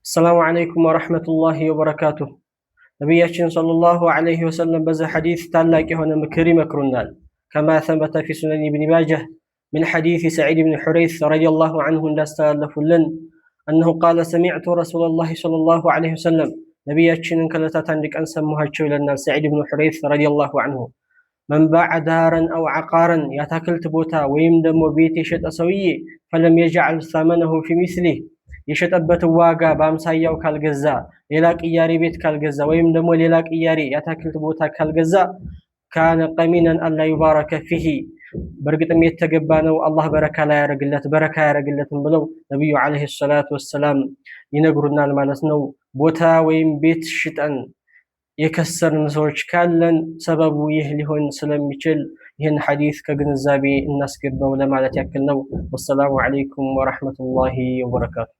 السلام عليكم ورحمة الله وبركاته። ነቢያችን صلى الله عليه وسلم በዚህ ሐዲስ ታላቅ የሆነ ምክር ይመክሩናል። كما ثبت في سنن ابن ماجه من حديث سعيد بن حريث رضي الله عنه እንዳስተላለፉልን أنه قال سمعت رسول الله صلى الله عليه وسلم ነቢያችንን ከዕለታት አንድ ቀን ሰማኋቸው ይለናል ሰዒድ ብን ሑረይስ رضي الله عنه። من باع دارا أو عقارا የአታክልት ቦታ ወይም ደግሞ ቤት የሸጠ ሰውዬ فلم يجعل ثمنه في مثله የሸጠበት ዋጋ በአምሳያው ካልገዛ፣ ሌላ ቅያሬ ቤት ካልገዛ ወይም ደግሞ ሌላ ቅያሬ የአታክልት ቦታ ካልገዛ كان قمينا ألا يبارك فيه በእርግጥም የተገባ ነው አላህ በረካ ላይ ያደርግለት በረካ አያደርግለትም ብለው ነቢዩ عليه الصلاة والسلام ይነግሩናል ማለት ነው። ቦታ ወይም ቤት ሽጠን የከሰርን ሰዎች ካለን ሰበቡ ይህ ሊሆን ስለሚችል ይህን ሐዲስ ከግንዛቤ እናስገባው ለማለት ያክል ነው። والسلام عليكم ورحمة الله وبركاته።